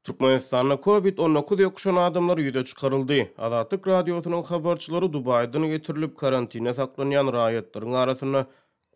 Türkmenistanda Covid 19 ýokuşan adamlar ýüze çykaryldy. Azatlyk Radiosynyň habarçylary Dubaýdan getirilip karantinde saklanýan raýatlaryň arasynda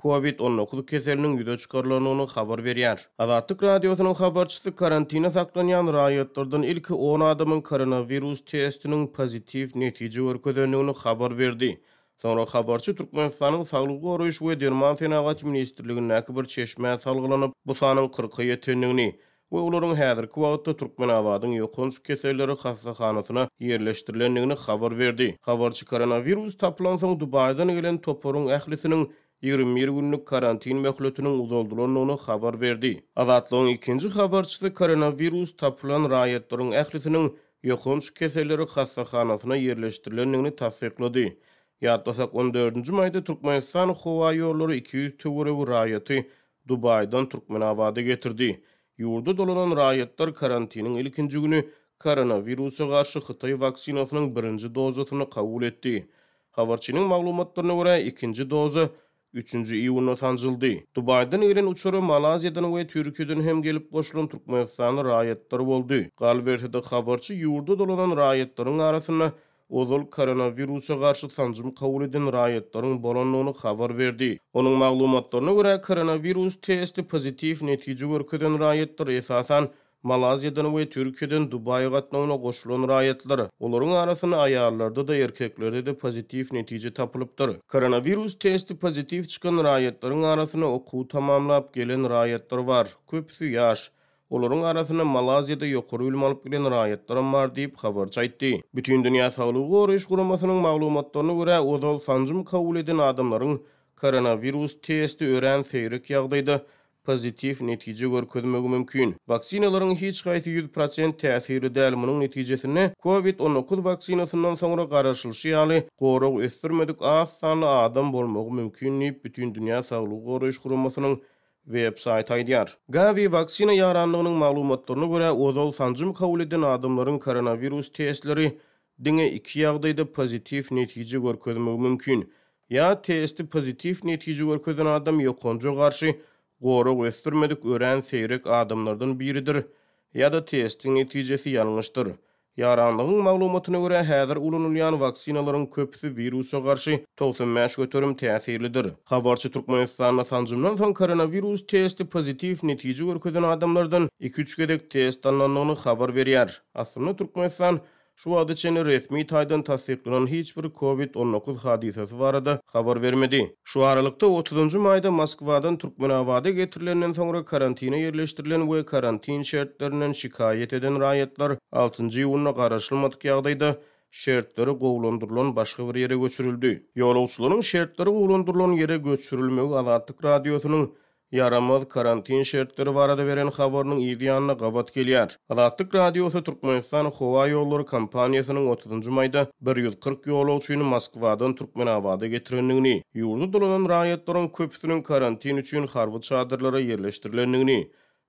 Covid 19 keseliniň ýüze çykarylandygyny habar berýär. Azatlyk Radiosynyň habarçysy karantinde saklanýan raýatlardan ilki on adamyň koronawirus testiniň pozitiw netije görkezendigini habar berdi. Soňra habarçy Türkmenistanyň Saglygy goraýyş we derman senagaty ministrligindäki bir çeşmä salgylanyp, bu sanyň kyrka ýetendigini we olaryň häzirki wagtda Türkmenabadyň ýokanç keselleri hassahanasyna ýerleşdirilendigini habar berdi. Habarçy koronawirus tapylansoň Dubaýdan gelen toparyň ählisiniň 21 günlük karantin möhletiniň uzaldylandygyny habar berdi. Azatlygyň ikinji habarçysy koronawirus tapylan raýatlaryň ählisiniň ýokanç keselleri hassahanasyna ýerleşdirilendigini tassyklady. Ýatlasak, on dördünji maýda Türkmenistan howaýollary 200 töweregi raýaty Dubaýdan Türkmenabada getirdi. Ýurda dolanan raýatlar karantiniň ilkinji güni koronawirusa garşy hytaý waksinasynyň birinji dozasyny kabul etdi. Habarçynyň maglumatlaryna görä, ikinji doza üçünji iýunda sanjyldy. Dubaýdan gelen uçara Malaýziýadan we Türkiýeden hem gelip goşulan türkmenistanly raýatlar boldy. Galyberse-de, habarçy ýurda dolanan raýatlaryň arasynda ozal koronawirusa garşy sanjym kabul eden raýatlaryň bolandygyny habar berdi. Onuň maglumatlaryna görä, koronawirus testi pozitiw netije görkezen raýatlar, esasan, Malaýziýadan we Türkiýeden Dubaý gatnawyna goşulan raýatlar. Olaryň arasynda aýallarda-da, erkeklerde-de pozitiw netije tapylypdyr. Koronawirus testi pozitiw çykan raýatlaryň arasynda okuw tamamlap gelen raýatlar bar. Köpüsi ýaş. Olaryň arasynda Malaýziýada ýokary bilim alyp gelen raýatlaram bar diýip, habarçy aýtdy. Bütindünýä Saglygy Goraýyş Guramasynyň maglumatlaryna görä, ozal sanjym kabul eden adamlaryň koronawirus testi örän seýrek ýagdaýda pozitiw netije görkezmegi mümkin. Waksinalaryň hiç haýsy 100% täsirli däl, munuň netijesinde Covid 19 waksinasyndan soňra garaşylyşy ýaly gorag ösdürmedik az sanly adam bolmagy mümkin diýip, Bütindünýä Saglygy Goraýyş Guramasynyň web saýty aýdýar. Gavi waksina ýaranlygynyň maglumatlaryna görä, ozal sanjym kabul eden adamlaryň koronawirus testleri diňe iki ýagdaýda pozitiw netije görkezmegi mümkin. Ýa testi pozitiw netije görkezen adam ýokanja garşy gorag ösdürmedik örän seýrek adamlardan biridir, ýa-da testiň netijesi ýalňyşdyr. Ýaranlygyň maglumatyna görä, häzir ulanylýan waksinalaryň köpüsi wirusa garşy 95% täsirlidir. Habarçy Türkmenistanda sanjymdan soň koronawirus testi pozitiw netije görkezen adamlardan iki-üç gezek test alnandygyny habar berýär. Aslynda Türkmenistan şu wagta çenli resmi taýdan tassyklanan hiç bir Covid 19 hadysasy barada habar bermedi. Şu aralykda, otuzynjy maýda Moskwadan Türkmenabada getirilenden soňra karantine ýerleşdirilen we karantin şertlerinden şikaýat eden raýatlar altynjy iýunda garaşylmadyk ýagdaýda şertleri gowulandyrylan başga bir ýere göçürildi. Ýolagçylaryň şertleri gowulandyrylan ýere göçürilmegi Azatlyk Radiosynyň ýaramaz karantin şertleri barada beren habarynyň yz ýanyna gabat gelýär. Azatlyk Radiosy Türkmenistan howa ýollary kompaniýasynyň otuzynjy maýda 140 ýolagçyny Moskwadan Türkmenabada getirendigini, ýurda dolanan raýatlaryň köpüsiniň karantin üçin harby çadyrlara ýerleşdirilendigini,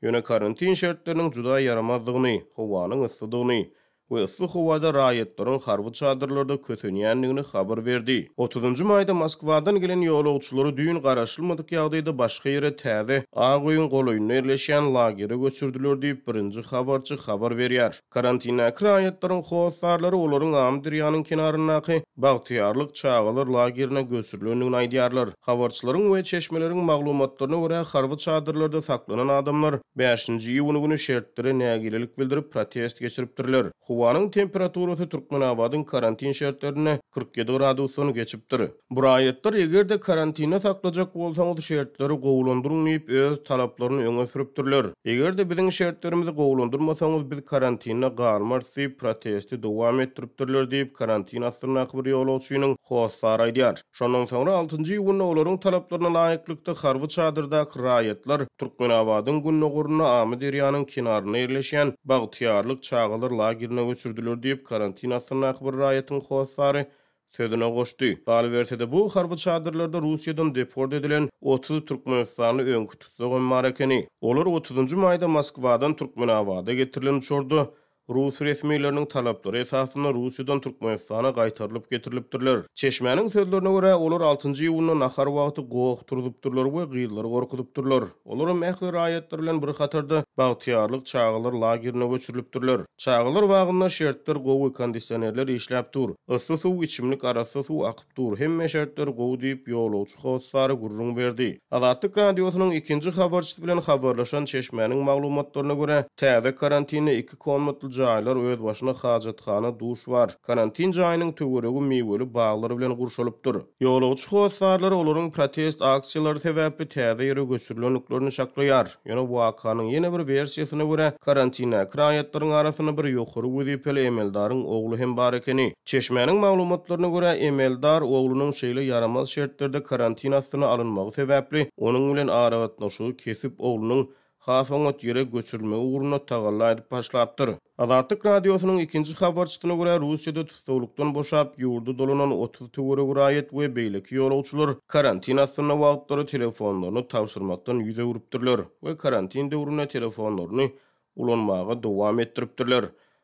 ýöne karantin şertleriniň juda ýaramazdygyny, howanyň yssydygyny, we yssy howada raýatlaryň harby çadyrlarda kösenýändigini habar berdi. Otuzynjy maýda Moskwadan gelen ýolagçylary düýn garaşylmadyk ýagdaýda başga ýere täze Ak öýüň golaýynda ýerleşýän lagere göçürdiler diýip, birinji habarçy habar berýär. Karantindäki raýatlaryň hossarlary olaryň Amyderýanyň kenaryndaky Bagtyýarlyk çagalar lagerine göçürilendigini aýdýarlar. Habarçylaryň we çeşmeleriň maglumatlaryna görä, harby çadyrlarda saklanan adamlar bäşinji iýun güni şertlere nägilelik bildirip, protest geçiripdirler. Howanyň temperaturasy Türkmenabadyň karantin şertlerinde 47 gradusdan geçipdir. Bu raýatlar eger-de karantinde saklajak bolsaňyz şertleri gowulandyryň diýip, öz talaplaryny öňe sürüpdirler. Eger-de biziň şertlerimizi gowulandyrmasaňyz biz karantinde galmarys diýip, protesti dowam etdiripdirler diýip, karantin astyndaky bir ýolagçynyň hossary aýdýar. Şondan soňra altynjy iýunda olaryň talaplaryna laýyklykda harby çadyrdaky raýatlar Türkmenabadyň gündogarynda Amyderýanyň kenarynda ýerleşýän Bagtyýarlyk çagalar lagerine göçürdiler diýip, karantin astyndaky bir raýatyň hossary sözüne goşdy. Galyberse-de, bu harby çadyrlarda Russiýadan deport edilen 30 türkmenistanly öňki tussagam bar ekeni. Olar otuzynjy maýda Moskwadan Türkmenabada getirilen uçarda. Rus resmileriniň talaplary esasynda Russiýadan Türkmenistana gaýtarylyp getirilipdirler. Çeşmäniň sözlerine görä, olar altynjy iýunda nahar wagty goh turzupdyrlar we gyzlary gorkuzypdyrlar. Olaram ähli raýatlar bilen bir hatarda Bagtyýarlyk çagalar lagerine göçürilipdirler. Çagalar bagynda şertler gowy, kondisionerler işläp dur. Yssy suw, içimlik arassa suw akyp dur, hemme şertler gowy diýip, ýolagçy hossary gürrüň berdi. Azatlyk Radiosynyň ikinji habarçysy bilen habarlaşan çeşmäniň maglumatlaryna görä, täze karantinde iki komnatly jaýlar, özbaşyna hajathana, duş bar. Karantin jaýynyň töweregi miweli baglar bilen gurşalypdyr. Ýolagçy hossarlary olaryň protest aksiýalary sebäpli täze ýere göçürilendiklerini çaklaýar. Ýöne wakanyň ýene bir wersiýasyna görä, karantindäki raýatlaryň arasynda bir ýokary wezipeli emeldaryň ogly hem bar ekeni. Çeşmäniň maglumatlaryna görä, emeldar oglunyň şeýle ýaramaz şertlerde karantin astyna alynmagy sebäpli, onuň bilen aragatnaşygy kesip, oglunyň has oňat ýere göçürilmegi ugrunda tagalla edip başlapdyr. Azatlyk Radiosynyň ikinji habarçysyna görä, Russiýada tussaglykdan boşap, ýurda dolanan 30 töweregi raýat we beýleki ýolagçylar karantin astynda wagtlary telefonlaryny tabşyrmakdan ýüz öwrüpdirler we karantin döwründe telefonlaryny ulanmaga dowam etdiripdirler.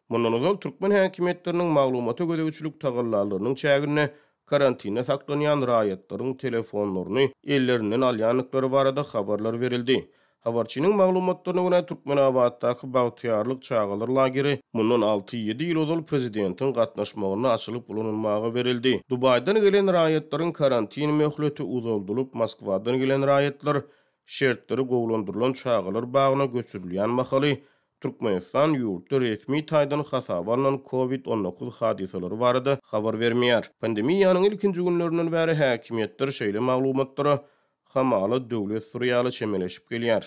Mundan ozal, türkmen häkimiýetleriniň maglumata gözegçilik tagallalarynyň çäginde karantinde saklanýan raýatlaryň telefonlaryny ellerinden alýandyklary barada habarlar berildi. Habarçynyň maglumatlaryna görä, Türkmenabatdaky Bagtyýarlyk çagalar lageri mundan alty-ýedi ýyl ozal prezidentiň gatnaşmagynda açylyp ulanylmaga berildi. Dubaýdan gelen raýatlaryň karantin möhleti uzaldylyp, Moskwadan gelen raýatlar şertleri gowulandyrylan çagalar bagyna göçürilýän mahaly, Türkmenistan ýurtda resmi taýdan hasaba alnan Covid 19 hadysalary barada habar bermeýär. Pandemiýanyň ilkinji günlerinden bäri häkimiýetler şeýle maglumatlara hamala döwlet syry ýaly çemeleşip gelýär.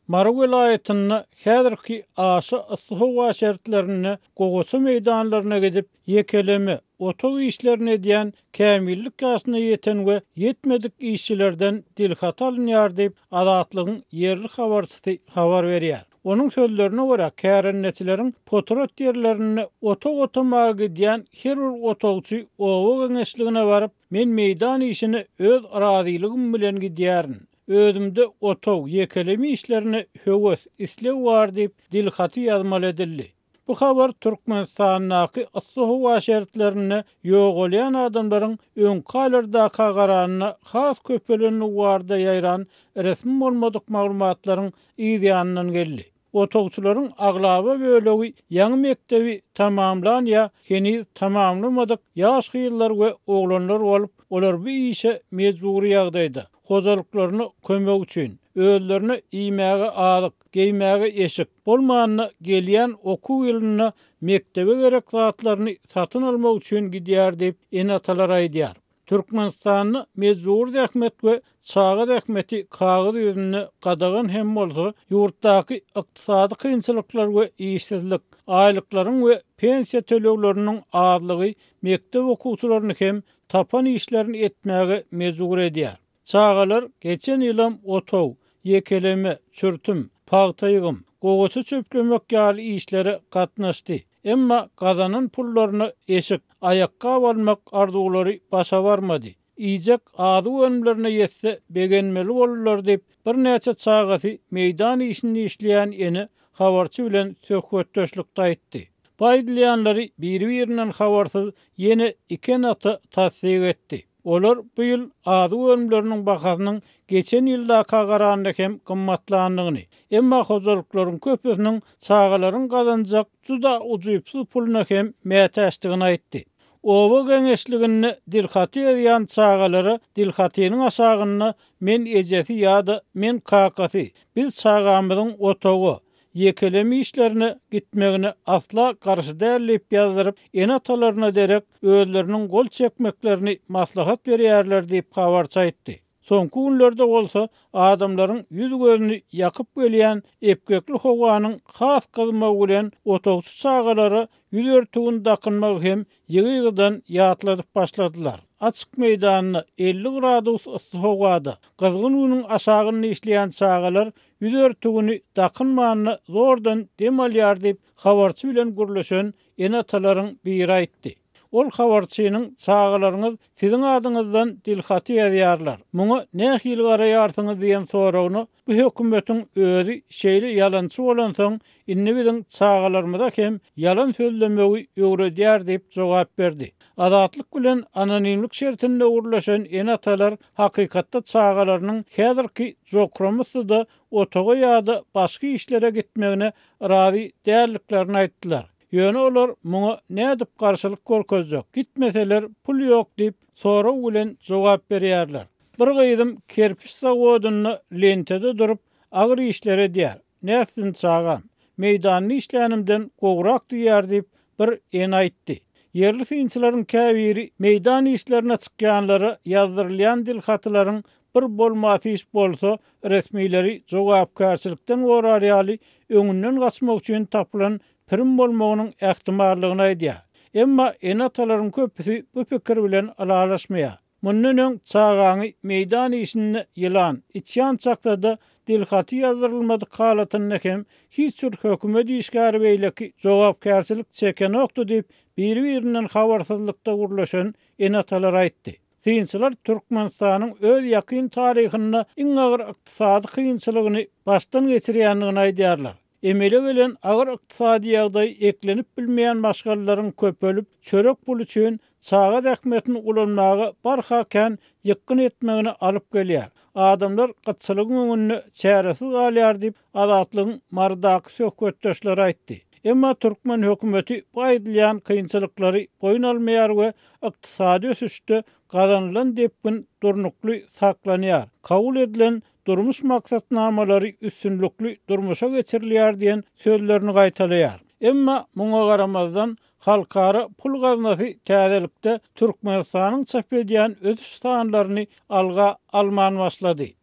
Mary welaýatynda häzirki aşa yssy howa şertlerinde gowaça meýdanlaryna gidip, ýekeleme, otag işlerini edýän kämillik ýaşyna ýeten we ýetmedik işçilerden dilhaty alynýar diýip, Azatlygyň ýerli habarçysy habar berýär. Onuň sözlerine görä, kärendeçileriň potrat ýerlerinde otag otamaga gidýän her bir otagçy oba geňeşligine baryp, Men meýdan işine öz razylygym bilen gidýärin. Özümde otag, ýekeleme işlerine höwes, isleg bar diýip, dilhaty ýazmaly edildi. Bu habar Türkmenistandaky yssy howa şertlerinde ýogalýan adamlaryň öňki aýlardaka garanda has köpelendigi barada ýaýran resmi bolmadyk maglumatlaryň yz ýanyndan geldi. Otagçylaryň aglaba bölegi ýaňy mekdebi tamamlan ýa heniz tamamlamadyk ýaş gyzlar we oglanlar bolup, olar bu işe mejbury ýagdaýda, hojalyklaryna kömek üçin, özlerine iýmäge azyk, geýmäge eşik, bolmanda gelýän okuw ýylynda mekdebe gerek zatlaryny satyn almak üçin gidýär diýip, ene-atalar aýdýar. Türkmenistanda mejbury zähmet we çaga zähmeti kagyz ýüzünde gadagan hem bolsa, ýurtdaky ykdysady kynçylyklar we işsizlik, aýlyklaryň we pensiýa tölegleriniň azlygy mekdep okuwçylaryny hem tapan işlerini etmäge mejbur edýär. Çagalar geçen ýylam otag, ýekeleme, çürtüm, pagta ýygym, gowaça çöplemek ýaly işlere gatnaşdy. Emma gazanan pullaryna eşik, aýakgap almak arzuwlary başa barmady. Iýjek azyk önümlerine ýetse begenmeli boldular diýip, birnäçe çagasy meýdan işinde işleýän ene habarçy bilen söhbetdeşlikde aýtdy. Bu aýdylýanlary biri-birinden habarsyz ýene iki ene-ata tassyk etdi. Olar bu ýyl azyk önümleriniň bahasynyň geçen ýyldaka garanda hem gymmatlandygyny, emma hojalyklaryň köpüsiniň çagalaryň gazanjak juda ujypsyz puluna hem mätäçdigini aýtdy. Oba geňeşliginde dilhaty ýazýan çagalara dilhatynyň aşagynda men ejesi ýa-da men kakasy, biz çagamyzyň otaga, ýekeleme işlerine gitmegine asla garşy däl diýip ýazdyryp, ene-atalaryna derek özleriniň gol çekmeklerini maslahat berýärler diýip, habarçy aýtdy. Soňky günlerde bolsa adamlaryň ýüz-gözüni ýakyp gelýän epgekli howanyň has gyzmagy bilen otagçy çagalara ýüz örtügini dakynmagy hem ýygy-ýygydan ýatladyp başladylar. Açyk meýdanda, 50 gradus yssy howada, gyzgyn günüň aşagynda işleýän çagalar ýüz örtügini dakynmanda zordan dem alýar diýip, habarçy bilen gürleşen ene-atalaryň biri aýtdy. Ol habarçynyň çagalaryňyz siziň adyňyzdan dilhaty ýazýarlar, muňa nähili garaýarsyňyz diýen soragyna Bu hökümetiň özi şeýle ýalançy bolansoň, indi biziň çagalarymyza hem ýalan sözlemegi öwredýär diýip jogap berdi. Azatlyk bilen anonimlik şertinde gürleşen ene-atalar hakykatda çagalarynyň häzirki jokrama-da otaga ýa-da başga işlere gitmegine razy däldiklerini aýtdylar. Ýöne olar muňa nädip garşylyk görkezjek, gitmeseler pul ýok diýip, sorag bilen jogap berýärler. Bir gyzym kerpiç zawodynda lentede durup, agyr işleri edýär. Nätsin çagam? Meýdanda işlänimden gowrak diýýär diýip, bir ene aýtdy. Ýerli synçylaryň käbiri meýdan işlerine çykýanlara ýazdyrylýan dilhatylaryň bir bolmasy iş bolsa, resmileri jogapkärçilikden gorar ýaly öňünden gaçmak üçin tapylan pirim bolmagynyň ähtimallygyny aýdýar. Emma ene-atalaryň köpüsi bu pikir bilen ylalaşmaýar. Mundan öň çagaňy meýdan işinde ýylan, içýan çaksada dilhaty ýazdyrylmadyk halatynda hem hiç bir hökümet işgäri beýleki jogapkärçilik çekenokdy diýip, biri-birinden habarsyzlykda gürleşen ene-atalar aýtdy. Synçylar Türkmenistanyň öz ýakyn taryhynda iň agyr ykdysady kynçylygyny başdan geçirýändigini aýdýarlar. Emele gelen agyr ykdysady ýagdaý eklenip bilmeýän maşgalalaryň köpelip, çörek puly üçin çaga zähmetini ulanmaga barha kän ýykgyn etmegine alyp gelýär. Adamlar gytçylygyň öňünde çäresiz galýar diýip, Azatlygyň Marydaky söhbetdeşleri aýtdy. Emma türkmen hökümeti bu aýdylýan kynçylyklary boýun almaýar we ykdysady ösüşde gazanylan depgin durnukly saklanýar, kabul edilen durmuş maksatnamalary üstünlikli durmuşa geçirilýär diýen sözlerini gaýtalaýar. Emma muňa garamazdan, Halkara pul gaznasy täzelikde Türkmenistanyň çap edýän ösüş sanlaryny alga alman başlady.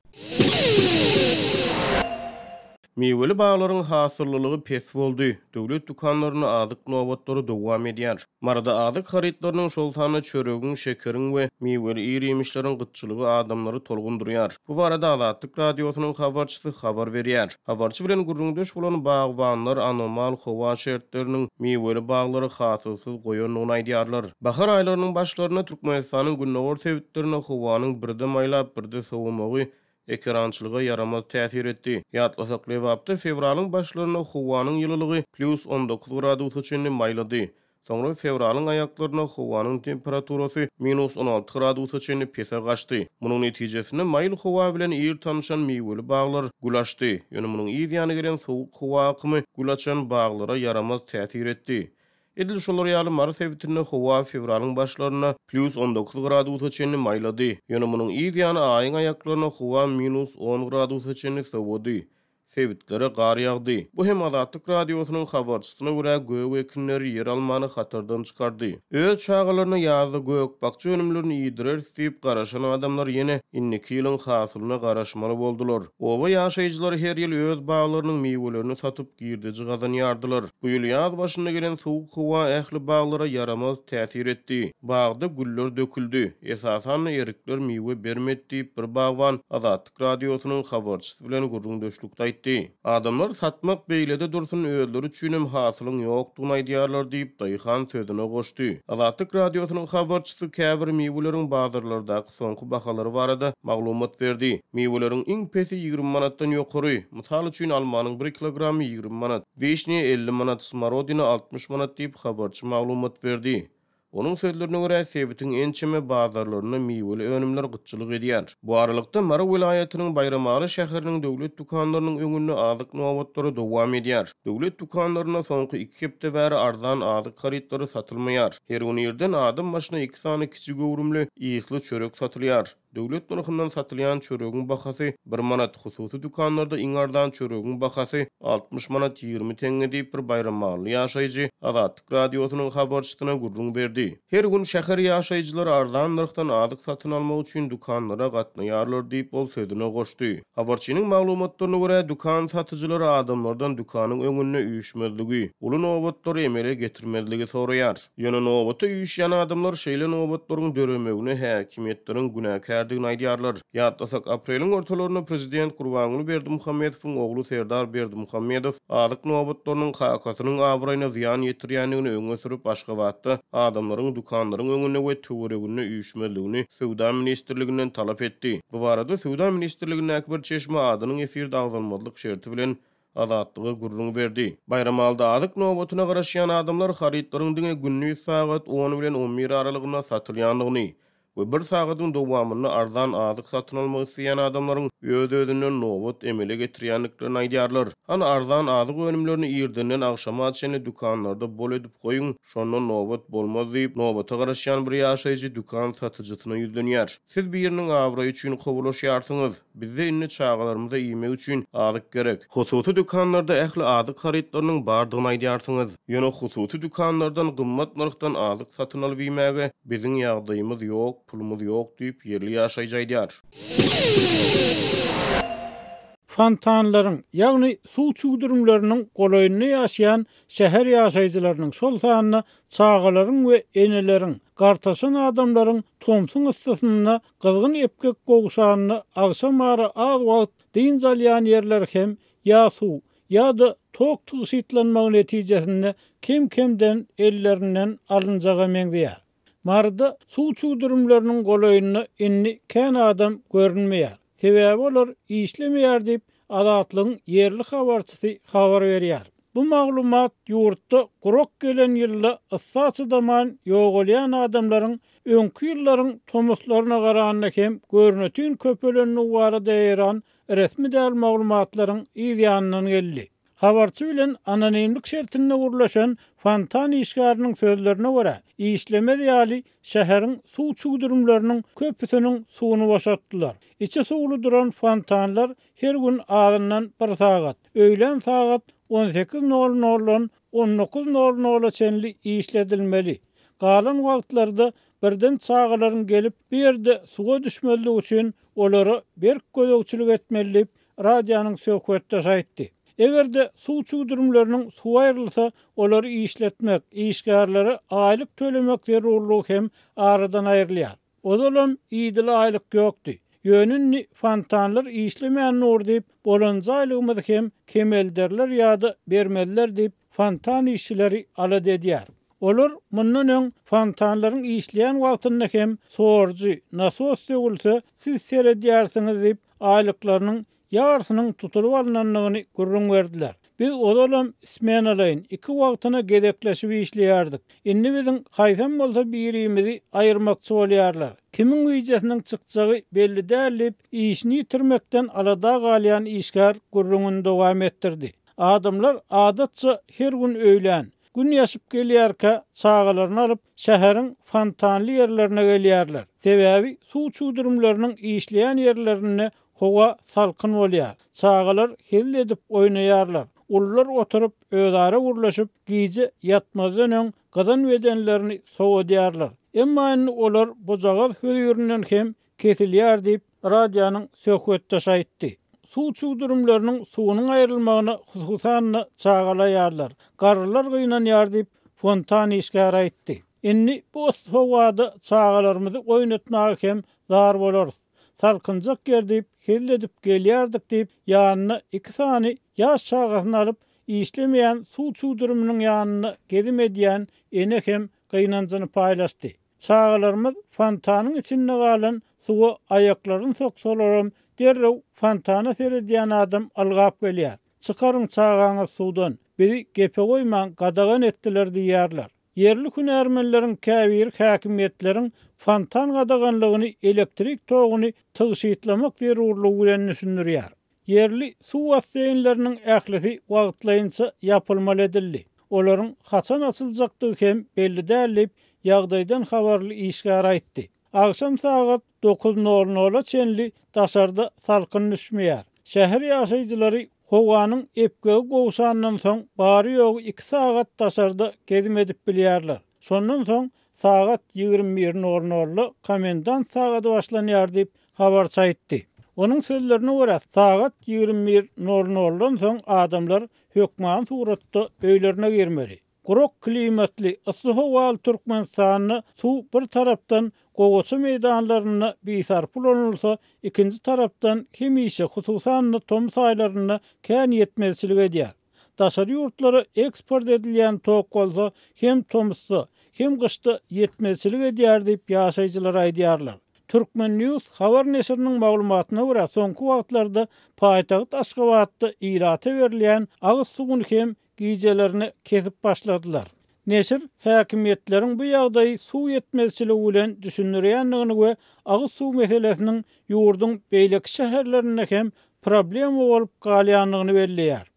Miweli baglaryň hasyllylygy pes boldy, döwlet dükanlarynda azyk nobatlary dowam edýär. Maryda azyk harytlarynyň, şol sanda çöregiň, şekeriň we miweli ir-iýmişleriň gytçylygy adamlary tolgundyrýar. Bu barada Azatlyk Radiosynyň habarçysy habar berýär. Habarçy bilen gürrüňdeş bolan bagbanlar anomal howa şertleriniň miweli baglary hasylsyz goýandygyny aýdýarlar. Bahar aýlarynyň başlarynda Türkmenistanyň gündogar sebitlerinde howanyň birde maýlap, birde sowamagy ekerançylyga ýaramaz täsir etdi. Ýatlasak, Lebapda fewralyň başlarynda howanyň ýylylygy plýus 19 gradusa çenli maýlady. Soňra fewralyň aýaklarynda howanyň temperaturasy minus 16 gradusa çenli pese gaçdy. Munuň netijesinde maýyl howa bilen ir tanyşan miweli baglar gül açdy. Ýöne munuň yz ýany gelen sowuk howa akymy gül açan baglara ýaramaz täsir etdi. Edil şolar ýaly Mary sebitinde howa fewralyň başlarynda plýus 19 gradusa çenli maýlady. Ýöne munuň yz ýany aýyň aýaklaryna howa minus on gradusa çenli sowady. Sebitlere gar ýagdy. Bu hem Azatlyk Radiosynyň habarçysyna görä gök ekinleri ýer almany hatardan çykardy. Öz çagalaryna ýazda gök-bakja önümlerini iýdireris diýip garaşan adamlar ýene indiki ýylyň hasylyna garaşmaly boldular. Oba ýaşaýjylary her ýyl öz baglarynyň miwelerini satyp, girdeji gazanýardylar. Bu ýyl ýaz başynda gelen sowuk howa ähli baglara ýaramaz täsir etdi. Bagda güller döküldi. Esasan-da, erikler miwe bermedi diýip, bir bagban Azatlyk Radiosynyň habarçysy bilen gürrüňdeşlikde aýtdy. Adamlar satmak beýlede dursun, özleri üçinem hasylyň ýokdugyny aýdýarlar diýip, daýhan sözüne goşdy. Azatlyk Radiosynyň habarçysy käbir miweleriň bazarlardaky soňky bahalary barada maglumat berdi. Miweleriň iň pesi 20 manatdan ýokary. Mysal üçin, almanyň bir kilogramy 20 manat, wişnýa 50 manat, smorodina 60 manat diýip, habarçy maglumat berdi. Onuň sözlerine görä, sebitiň ençeme bazarlarynda miweli önümler gytçylyk edýär. Bu aralykda, Mary welaýatynyň Baýramaly şäheriniň döwlet dükanlarynyň öňünde azyk nobatlary dowam edýär. Döwlet dükanlarynda soňky iki hepde bäri arzan azyk harytlary satylmaýar. Her gün irden adam başyna iki sany kiçi göwrümli ysly çörek satylýar. Döwlet nyrhyndan satylýan çöregiň bahasy bir manat, hususy dükanlarda iň arzan çöregiň bahasy 60 manat 20 teňňe diýip, bir baýramally ýaşaýjy Azatlyk Radiosynyň habarçysyna gürrüň berdi. Her gün şäher ýaşaýjylary arzan nyrhdan azyk satyn almak üçin dükanlara gatnaýarlar diýip, ol sözüne goşdy. Habarçynyň maglumatlaryna görä, dükan satyjylary adamlardan dükanyň öňünde üýşmezligi, uly nobatlary emele getirmezligi soraýar. Ýöne nobata üýşýän adamlar şeýle nobatlaryň döremegine häkimiýetleriň günäkärdigini. zergärdigini aýdýarlar. Ýatlasak, apreliň ortalarynda prezident Gurbanguly Berdimuhamedowyň ogly Serdar Berdimuhamedow azyk nobatlarynyň kakasynyň abraýyna zyýan ýetirýändigini öňe sürüp, Aşgabatda adamlaryň dükanlaryň öňünde we töwereginde üýşmezligini Söwda ministrliginden talap etdi. Bu barada Söwda ministrligindäki bir çeşme adynyň efirde agzalmazlyk şerti bilen Azatlyga gürrüň berdi. Baýramalyda azyk nobatyna garaşýan adamlar harytlaryň diňe gündiz sagat on bilen on bir aralygynda satylýandygyny we bir sagadyň dowamynda arzan azyk satyn almak isleýän adamlaryň öz-özünden nobat emele getirýändiklerini aýdýarlar. Hany arzan azyk önümlerini irdenden agşama çenli dükanlarda bol edip goýuň, şonda nobat bolmaz diýip, nobata garaşýan bir ýaşaýjy dükan satyjysyna ýüzlenýär. Siz biriniň abraýy üçin kowulaşýarsyňyz. Bizde indi çagalarymyza iýmek üçin azyk gerek. Hususy dükanlarda ähli azyk harytlarynyň bardygyny aýdýarsyňyz. Ýöne hususy dükanlardan gymmat nyrhdan azyk satyn alyp iýmäge biziň ýagdaýymyz ýok, pulumyz ýok diýip, ýerli ýaşaýjy aýdýar. Fontanlaryň, ýagny suw çüwdürimleriniň golaýynda ýaşaýan şäher ýaşaýjylarynyň, şol sanda çagalaryň we eneleriň, gartaşan adamlaryň tomsuň yssysynda gyzgyn epgek gowşanda agşamara az wagt dynç alýan ýerleri hem ýa suw, ýa-da tok tygşytlanmagy netijesinde kem-kemden ellerinden alynjaga meňzeýär. Maryda suw çüwdürimleriniň golaýynda indi kän adam görünmeýär. Sebäbi olar işlemeýär diýip, Azatlygyň ýerli habarçysy habar berýär. Bu maglumat ýurtda gurak gelen ýylda yssa çydaman ýogalýan adamlaryň öňki ýyllaryň tomuslaryna garanda hem görnetin köpelendigi barada ýaýran resmi däl maglumatlaryň yz ýanyndan geldi. Habarçy bilen anonimlik şertinde gürleşen fontan işgäriniň sözlerine görä, işlemez ýaly şäheriň suw çüwdürimleriniň köpüsiniň suwuny boşatdylar. Içi suwly duran fontanlar her gün azyndan bir sagat, öýlän sagat on sekiz nol noldan on dokuz nol nola çenli işledilmeli. Galan wagtlarda birden çagalaryň gelip bu ýerde suwa düşmezligi üçin olara berk gözegçilik etmeli diýip, radionyň söhbetdeşi aýtdy. Eger-de suw çüwdürimleriniň suwy aýrylsa, olary işletmek, işgärlere aýlyk tölemek zerurlygy hem aradan aýrylýar. Ozalam idili aýlyk ýokdy. Ýöne indi fontanlar işlemän dur diýip, bolanja aýlygymyzy hem kemelderler ýa-da bermezler diýip, fontan işçileri alada edýär. Olar mundan öň fontanlaryň işleýän wagtynda hem sorujy, nasos sögülse, siz seredýärsiňiz diýip, aýlyklarynyň ýarysynyň tutulyp alnandygyny gürrüň berdiler. Biz ozalam smenalaýyn, iki wagtyna gezekleşip işleýärdik. Indi biziň haýsam bolsa birimizi aýyrmakçy bolýarlar. Kimiň wijesiniň çykjagy belli däl diýip, işini ýitirmekden alada galýan işgär gürrüňini dowam etdirdi. Adamlar adatça her gün öýlän, Gün ýaşyp gelýärkä çagalaryny alyp, şäheriň fontanly ýerlerine gelýärler. Sebäbi suw çüwdürimleriniň işleýän ýerlerinde howa salkyn bolýar. Çagalar hezil edip oýnaýarlar. Ulular oturyp, özara gürleşip, gije ýatmazdan öň gyzan bedenlerini sowadýarlar. Emma indi olar bujagaz hözirinden hem kesilýär diýip, radionyň söhbetdeşi aýtdy. Suw çüwdürimleriniň suwunyň aýrylmagyna hususan-da çagaly aýallar, garrylar gynanýar diýip, fontan işgäri aýtdy. Indi bu yssy howada çagalarymyzy oýnatmaga hem zar bolarys. Salkynjak ýer diýip, hezil edip gelýärdik diýip, ýanyna iki sany ýaş çagasyny alyp, işlemeýän suw çüwdüriminiň ýanynda gezim edýän ene hem gynanjyny paýlaşdy. Çagalarymyz fontanyň içinde galan suwa aýaklaryny soksalaram, derrew fontana seredýän adam ylgap gelýär. Çykaryň çagaňyzy suwdan, bizi gepe goýmaň, gadagan etdiler diýýärler. Ýerli hünärmenleriň käbiri häkimiýetleriň fontan gadaganlygyny elektrik toguny tygşytlamak zerurlygy bilen düşündirýär. Ýerli suw basseýnleriniň ählisi wagtlaýynça ýapylmaly edildi. Olaryň haçan açyljakdygy hem belli däl diýip, ýagdaýdan habarly işgär aýtdy. Agşam sagat dokuz nol nola çenli daşarda salkyn düşmeýär. Şäher ýaşaýjylary howanyň epgegi gowşandan soň bary-ýogy iki sagat daşarda gezim edip bilýärler. Şondan soň sagat 21 nol nolda komendant sagady başlanýar diýip, habarçy aýtdy. Onuň sözlerine görä, sagat 21 nol noldan soň adamlar hökmany suratda öýlerine girmeli. Gurak klimatly, yssy howaly Türkmenistanda suw bir tarapdan. gowaça meýdanlarynda bisarpa ulanylsa, ikinji tarapdan hemişe, hususan-da tomus aýlarynda kän ýetmezçilik edýär. Daşary ýurtlara eksport edilýän tok bolsa hem tomusda, hem gyşda ýetmezçilik edýär diýip, ýaşaýjylar aýdýarlar. Turkmen. News habar neşiriniň maglumatyna görä, soňky wagtlarda paýtagt Aşgabatda ilata berilýän agyz suwuny hem gijelerine kesip başladylar. Neşir häkimiýetleriň bu ýagdaýy suw ýetmezçiligi bilen düşündirýändigini we agyz suw meselesiniň ýurduň beýleki şäherlerinde hem problema bolup galýandygyny belleýär.